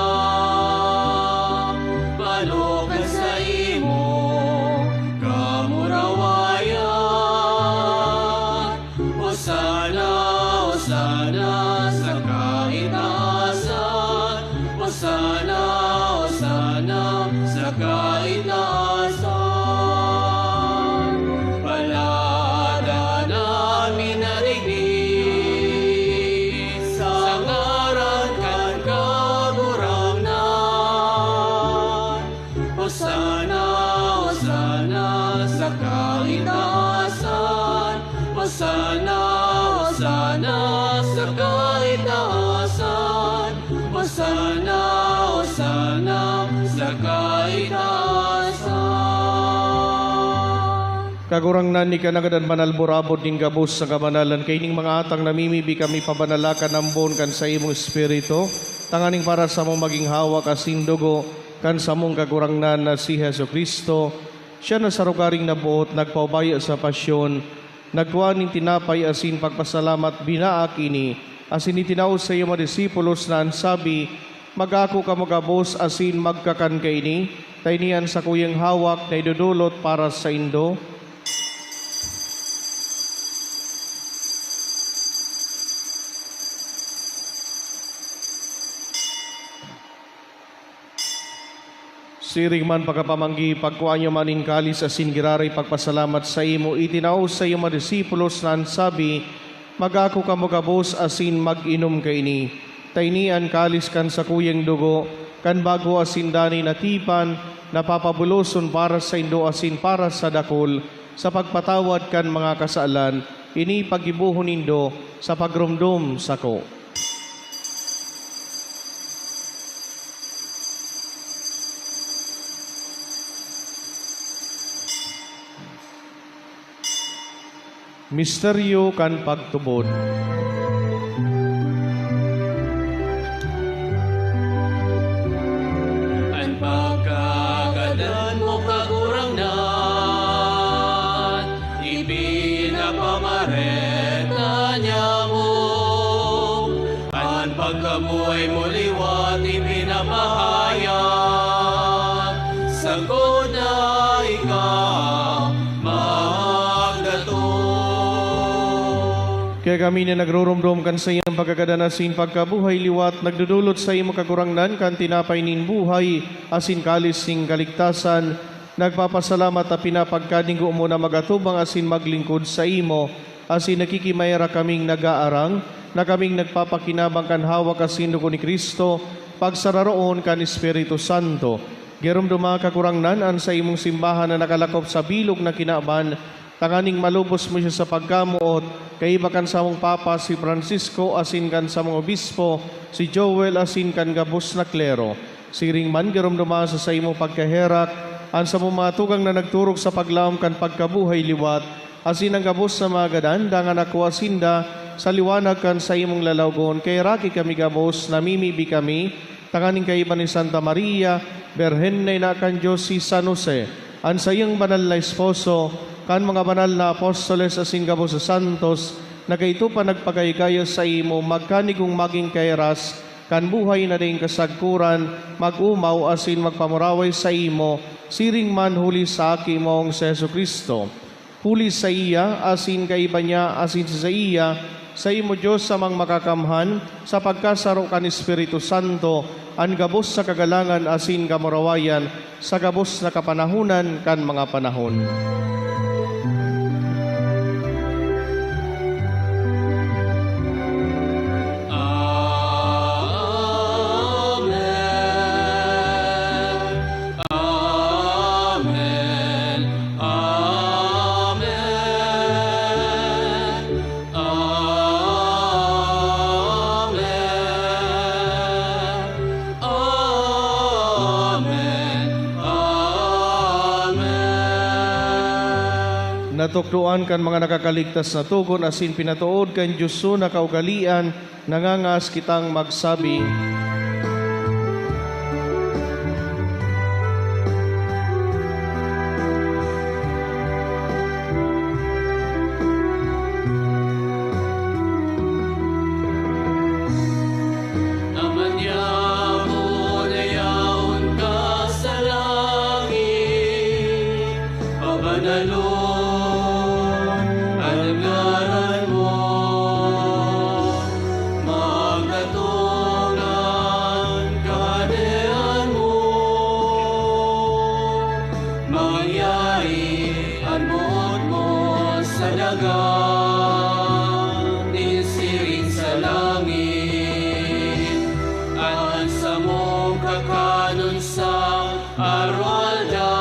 kaitaasan. Hosana, Hosana sa kaitaasan. Hosana, Hosana sa kaitaasan. Kagurangnan, ika na gadan manalbo-rabod nin gabos sa kabanalan. Kaining mga atang namimibi kami, pabanala kan ambon kan saimong Espiritu, tanganing para samong magin hawak asin dugo kan samong Kagurangnan na si Jesu-Cristo. Siya na sa rogaring naboot nagpaubaya sa pasyon, nagkua nin tinapay asin pagpasalamat, binaak ini, asin itinao sa iyo mga disipulos na an sabi, "Mag-ako kamo gabos asin magkakan kaini, ta ini an sakuyang hawak na idodolot para saindo." Siring man pagkapamanggi, pagkua niya man nin kalis asin giraray pagpasalamat saimo, itinao sa iyang mga disipulos na an sabi, "Mag-ako kamo gabos asin mag-inom kaini, ta ini an kalis kan sakuyang dugo, kan bago asin danay na tipan, na papabuloson para saindo asin para sa dakul, sa pagpatawad kan mga kasalan. Ini paggibohon nindo sa pagromdom sako." Misteryo kan pagtubod. An pagkagadan mo, Kagurangnan, ipinapamareta niamo. An pagkabuhay mo liwat ipinapahayag, sagkod na ika magdatong. Kaya kami na nagruromdom kan saiyang pagkagadan asin pagkabuhay liwat, nagdodolot saimo, Kagurangnan, kan tinapay nin buhay asin kalis nin kaligtasan, nagpapasalamat ta pinapagkanigo mo na mag-atubang asin maglingkod saimo, asin nakikimaera kaming nag-aarang na kaming nagpapakinabang kan hawak asin dugo ni Cristo, pagsararoon kan Espiritu Santo. Giromdoma, Kagurangnan, an saimong simbahan na nakalakop sa bilog na kinaban, tanganing malubos mo siya sa pagkamoot, kaiba kan samong Papa, si Francisco, asin kan samong Obispo, si Joel, asin kan gabos na klero. Siring man, giromdoma sa saimong pagkaherak an samong mga tugang na nagturog sa paglaom kan pagkabuhay liwat, asin an gabos na mga gadan, dangan nakua sinda sa liwanag kan saimong lalawgon. Kaheraki kami gabos, namimibi kami, tanganing kaiba ni Santa Maria, Birhen na ina kan Dios, si San Jose, an saiyang banal na esposo, kan mga banal na apostoles asin gabos na santos, na kaidto pa nagpagaygaya saimo, magkanigong magin kahiras kan buhay na daing kasagkoran, mag-omaw asin magpamuraway saimo, siring man huli sa Aki mong si Jesu-Cristo. Huli saiya, asin kaiba niya, asin sa saiya, saimo, Dios Amang Makakamhan, sa pagkasaro kan Espiritu Santo, an gabos na kagalangan asin kamurawayan, sa gabos na kapanahonan kan mga panahon. Amen. Amen. Amen. Amen. Amen. Amen. Natukdoan kan mga nakakaligtas na togon asin pinatood kan Dios na kaugalean, nangangaas kitang magsabi. Ama niamo na yaon ka sa langit, pabanalon an ngaran mo, magdatong an Kahadean mo, mangyari an boot mo sa daga, nin siring sa langit. An samong kakanon sa aroaldaw,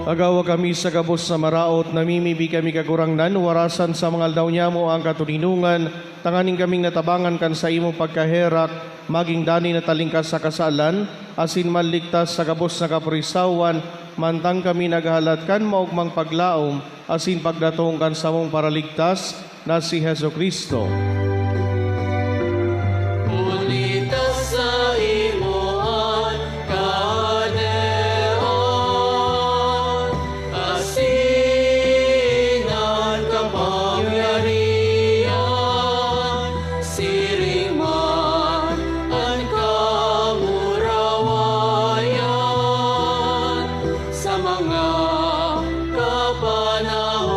Agawa kami sa gabos na maraot, namimibi kami, Kagurangnan, warasan sa mga aldaw niyamo ang katoninongan, tanganing kaming natabangan kan saimong pagkaherak, magin danay na talingkas sa kasalan, asin maligtas sa gabos na kapurisawan, mantang kami naghahalat kan maogmang paglaom asin pagdatong kan samong Paraligtas, na si Jesu-Cristo. Huli ta saimo an kahadean, asin an kapangyarihan, siring man an kamurawayan, sa mga kapanahonan.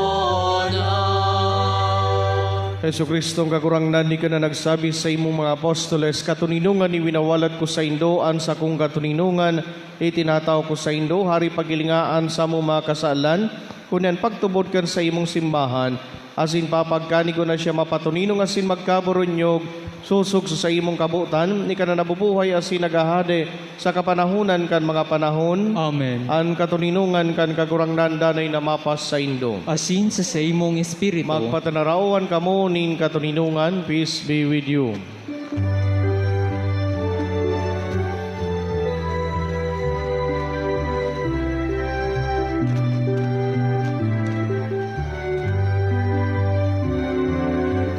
Jesu-Cristong Kagurangnan, ika na nagsabi saimong mga apostoles, "Katoninongan iwinawalat ko saindo an sakong katoninongan, itinatao ko saindo, hari paghilingaan samo mga kasalan, kun an pagtubod kan saimong simbahan, asin papagkani ko na siya mapatoninong asin magkaburunyog, sosog sa saimong kabotan, ika na nabubuhay asin naghahade sa kapanahonan kan mga panahon." Amen. An katoninongan kan Kagurangnan danay na mapasaindo. Asin sa saimong espiritu. Magpatanarawan kamo nin katoninongan. Peace be with you.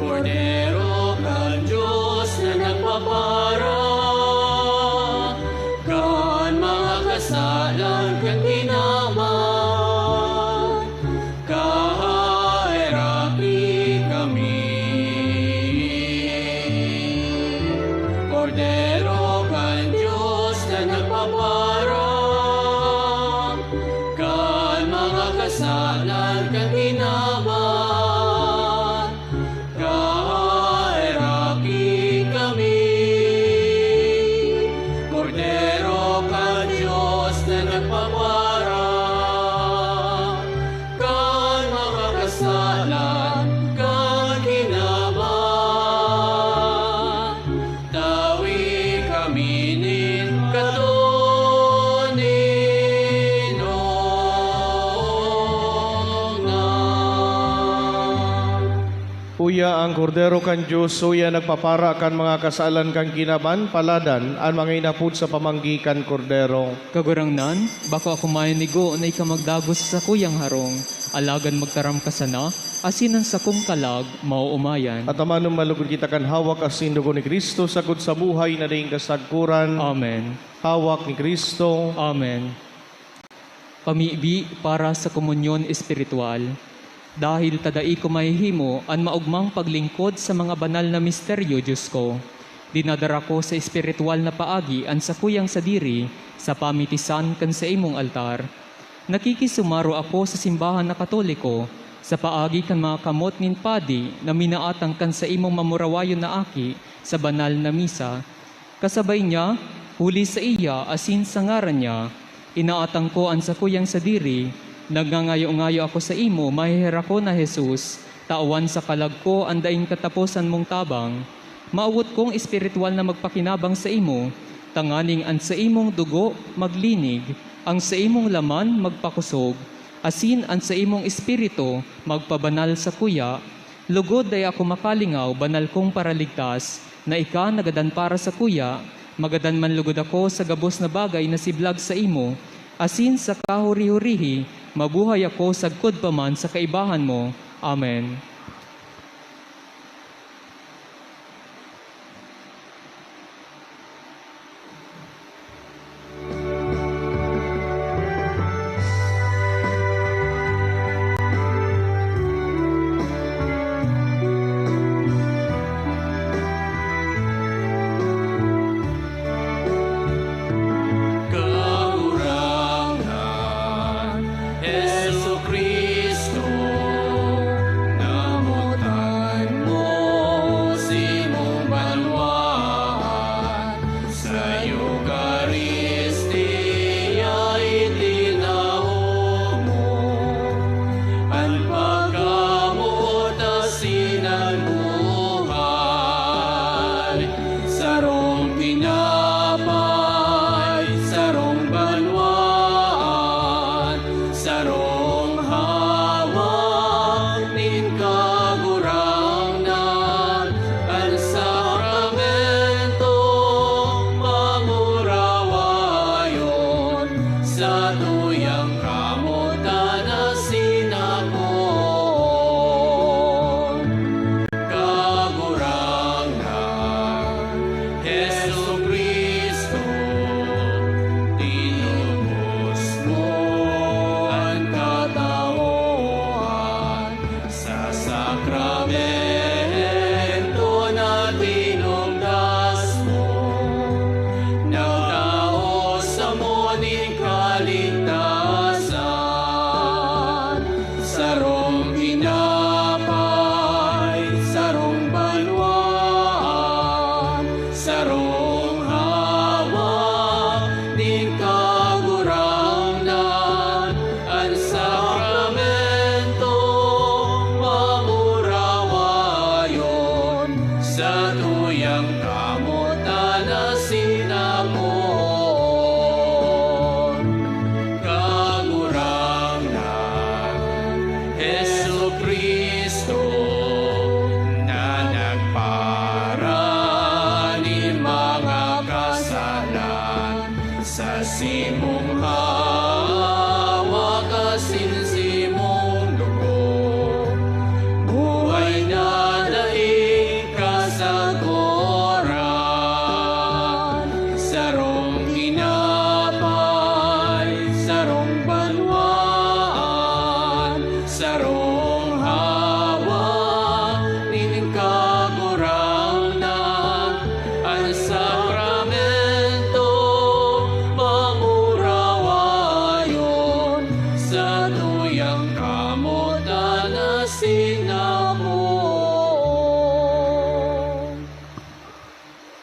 Kordero kan Dios na nagpapara kan mga kasalan kan kinaban, kaheraki kami. Kordero kan Dios na nagpapara kan mga kasalan kan kinaban, kaheraki kami. Kordero kan Dios na nagpapara kan mga kasalan kan kinaban, tawi kami nin katoninongan. Uya an Kordero kan Dios, uya nagpapara kan mga kasalan kan kinaban, paladan an mga inapod sa pamanggi kan Kordero. Kagurangnan, bako ako mayanigo na ika magdagos sa sakuyang harong, alagad magtaram ka sana, asin an sakong kalag maoomayan. At amanon malugod kita kan hawak asin dugo ni Cristo, sagkod sa buhay na daing kasagkoran. Amen. Hawak ni Cristo. Amen. Pamibi para sa komunyon espiritual. Dahil ta dai ko mahihimo an maogmang paglingkod sa mga banal na misteryo, Dios ko, dinadara ko sa espiritual na paagi an sakuyang sadiri sa pamitisan kan saimong altar. Nakikisumaro ako sa simbahan na Katoliko sa paagi kan mga kamot nin padi na minaatang kan saimong mamurawayon na aki sa banal na misa. Kasabay niya, huli saiya asin sa ngaran niya, inaatang ko an sakuyang sadiri. Nagngangayo-ngayo ako saimo, maheherakon na Jesus, tawan sa kalag ko an daing kataposan mong tabang. Mawot kong espiritual na magpakinabang saimo, tanganing an saimong dugo maglinig, an saimong laman magpakosog, asin an saimong espiritu magpabanal sakuya. Lugod dai ako makalingaw, banal kong Paraligtas, na ika nagadan para sakuya, magadan man lugod ako sa gabos na bagay na siblag saimo, asin sa kahuri-hurihi, mabuhay ako sagkod pa man sa kaibahan mo. Amen. Kagurangnan, Jesu-Cristo, na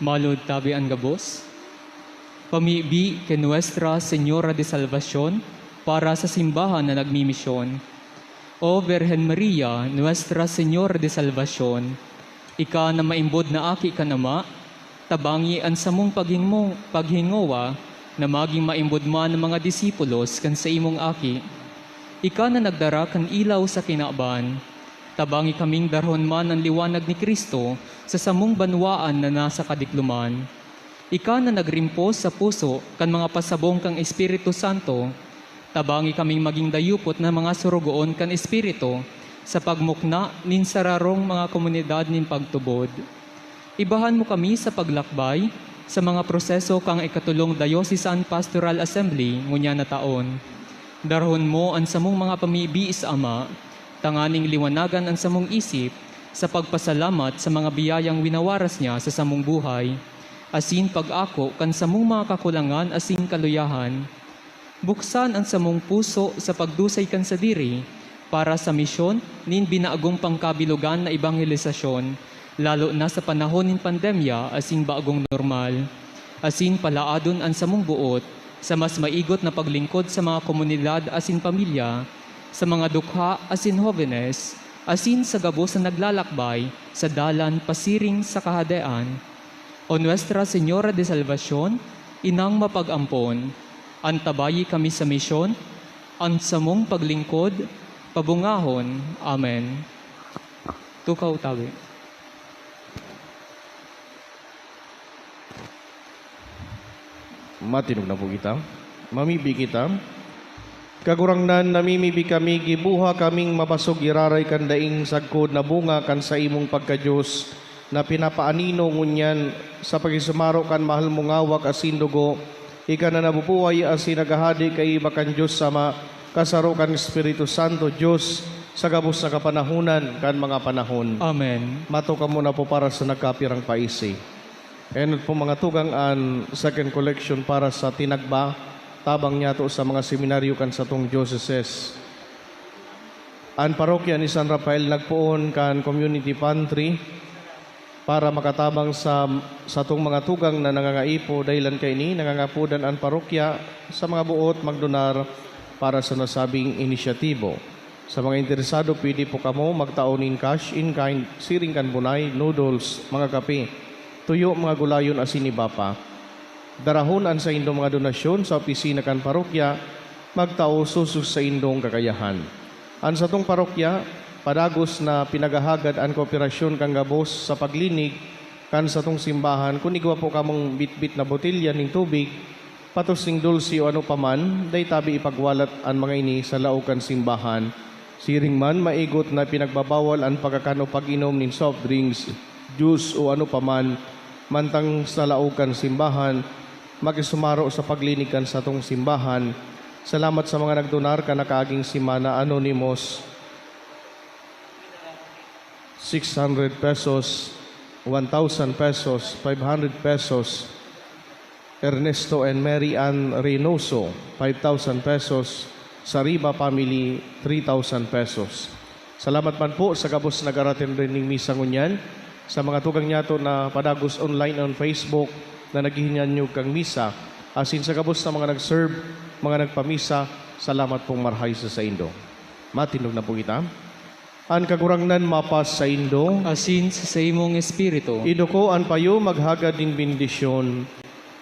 Malod tabi an gabos. Pamibi ki Nuestra Señora de Salvacion para sa simbahan na nagmimisyon. O Birhen Maria, Nuestra Señora de Salvacion, ika na maimbod na aki kan Ama, tabangi an samong paghingmo-, paghingowa na magin maimbod man an mga disipulos kan saimong aki. Ika na nagdara kan ilaw sa kinaban, tabangi kaming darhon man an liwanag ni Cristo sa samong banwaan na nasa kadikloman. Ika na nagrimpos sa puso kan mga pasabong kan Espiritu Santo, tabangi kaming magin dayupot na mga sorogoon kan Espiritu sa pagmukna nin sararong mga komunidad nin pagtubod. Ibahan mo kami sa paglakbay sa mga proseso kan ikatolong Diocesan Pastoral Assembly ngunyan na taon. Darhon mo an samong mga pamibi sa Ama, tanganing liwanagan an samong isip sa pagpasalamat sa mga biyayang winawaras niya sa samong buhay, asin pag-ako kan samong mga kakulangan asin kaluyahan. Buksan an samong puso sa pagdusay kan sadiri para sa misyon nin binagong pangkabilogan na ebanghelisasyon, lalo na sa panahon nin pandemya asin bagong normal. Asin palaadon an samong boot sa mas maigot na paglingkod sa mga komunidad asin pamilya, sa mga dukha asin hobenes, asin sa gabos na naglalakbay sa dalan pasiring sa Kahadean. O Nuestra Señora de Salvacion, Inang mapag-ampon, antabayi kami sa misyon, an samong paglingkod, pabungahon. Amen. Tukaw tabi. Matinog na po kita. Mamibi kita. Kagurangnan, namimibi kami, gibuha kaming mabasog giraray kan daing sagkod na bunga kan saimong pagka-Dios na pinapaanino ngunyan sa pakisumaro kan mahal mong hawak asin dugo. Ika na nabubuhay asin naghahade kaiba kan Dios Ama, kasaro kan Espiritu Santo, Dios sa gabos na kapanahonan kan mga panahon. Amen. Mato kamo na po para sa nagkapirang paisi. Enot po, mga tugang, an second collection para sa tinagba, tabang niyato sa mga seminaryo kan satong diocese. An parokya ni San Rafael nagpoon kan community pantry para makatabang sa satong mga tugang na nangangaipo. Dahilan kaini, nangangapodan an parokya sa mga boot magdonar para sa nasabing inisyatibo. Sa mga interesado, pwede po kamo magtao nin cash in kind, siring kan bunay, noodles, mga kape, tuyo, mga gulayon, asin iba pa. Darahon an saindong mga donasyon sa opisina kan parokya, magtao sosog sa indong kakayahan. An satong parokya, padagos na pinaghahagad an kooperasyon kan gabos sa paglinig kan satong simbahan. Kun igwa po kamong bitbit na botelya nin tubig, patos nin dulse o ano pa man, dai tabi ipagwalat an mga ini sa laog kan simbahan. Siring man, maigot na pinagbabawal an pagkakan o pag-inom nin soft drinks, juice o ano pa man, mantang sa laog kan simbahan, makisumaro sa paglinig kan satong simbahan. Salamat sa mga nagdonar kan nakaaging semana. Anonymous, six hundred pesos, one thousand pesos, five hundred pesos. Ernesto and Mary Ann Reynoso, five thousand pesos. Sariba family, three thousand pesos. Salamat man po sa gabos na nag-aratende nin misa ngunyan, sa mga tugang niyato na padagos online on Facebook na naghihinanyog kan misa, asin sa gabos na mga nag-serve, mga nagpamisa, salamat pong marhay sa saindo. Matindog na po kita. An Kagurangnan mapasaindo. Asin sa saimong espiritu. Iduko an payo, maghagad nin bendisyon.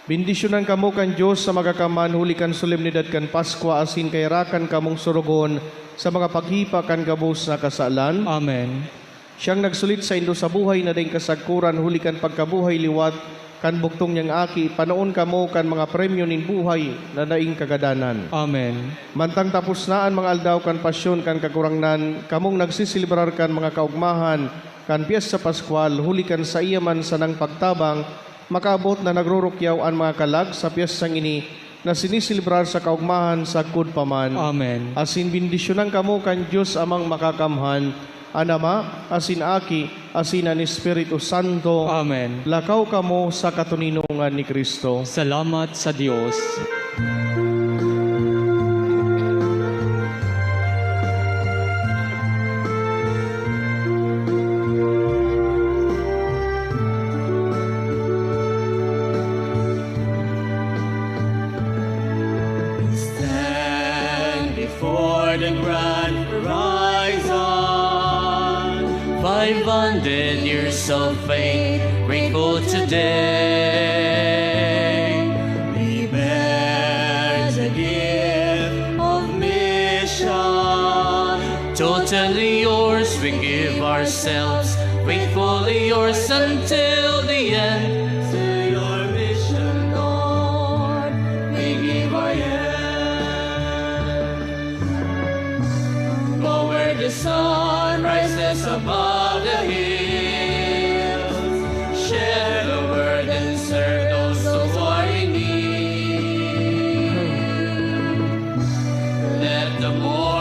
Bendisyonan kamo kan Dios sa Makakamhan huli kan solemnidad kan Paskwa, asin kayarakan kamong sorogon sa mga paghipa kan gabos na kasalan. Amen. Siyang nagsulit saindo sa buhay na daing kasagkoran huli kan pagkabuhay liwat kan bugtong niyang Aki, panoon kamo kan mga premyo nin buhay na daing kagadanan. Amen. Mantang tapos na an mga aldaw kan pasyon kan Kagurangnan, kamong nagseselebrar kan mga kaogmahan kan Pyesta Paskwal, huli kan saiya man sanang pagtabang, makaabot na nagrurukyaw an mga kalag sa pyestang ini na siniselebrar sa kaogmahan sagkod pa man. Amen. Asin bendisyonan kamo kan Dios Amang Makakamhan, an Ama, asin Aki, asin an Espiritu Santo. Amen. Lakaw kamo sa katoninongan ni Cristo. Salamat sa Dios. For the grand horizon. Five hundred years of faith, grateful today. We bear the gift of mission. Totally yours, we give ourselves. Faithfully yours until the end. To your mission, Lord, we give our yes. Go where the sun rises above the hills. Share the word and serve those who are in need. Let the more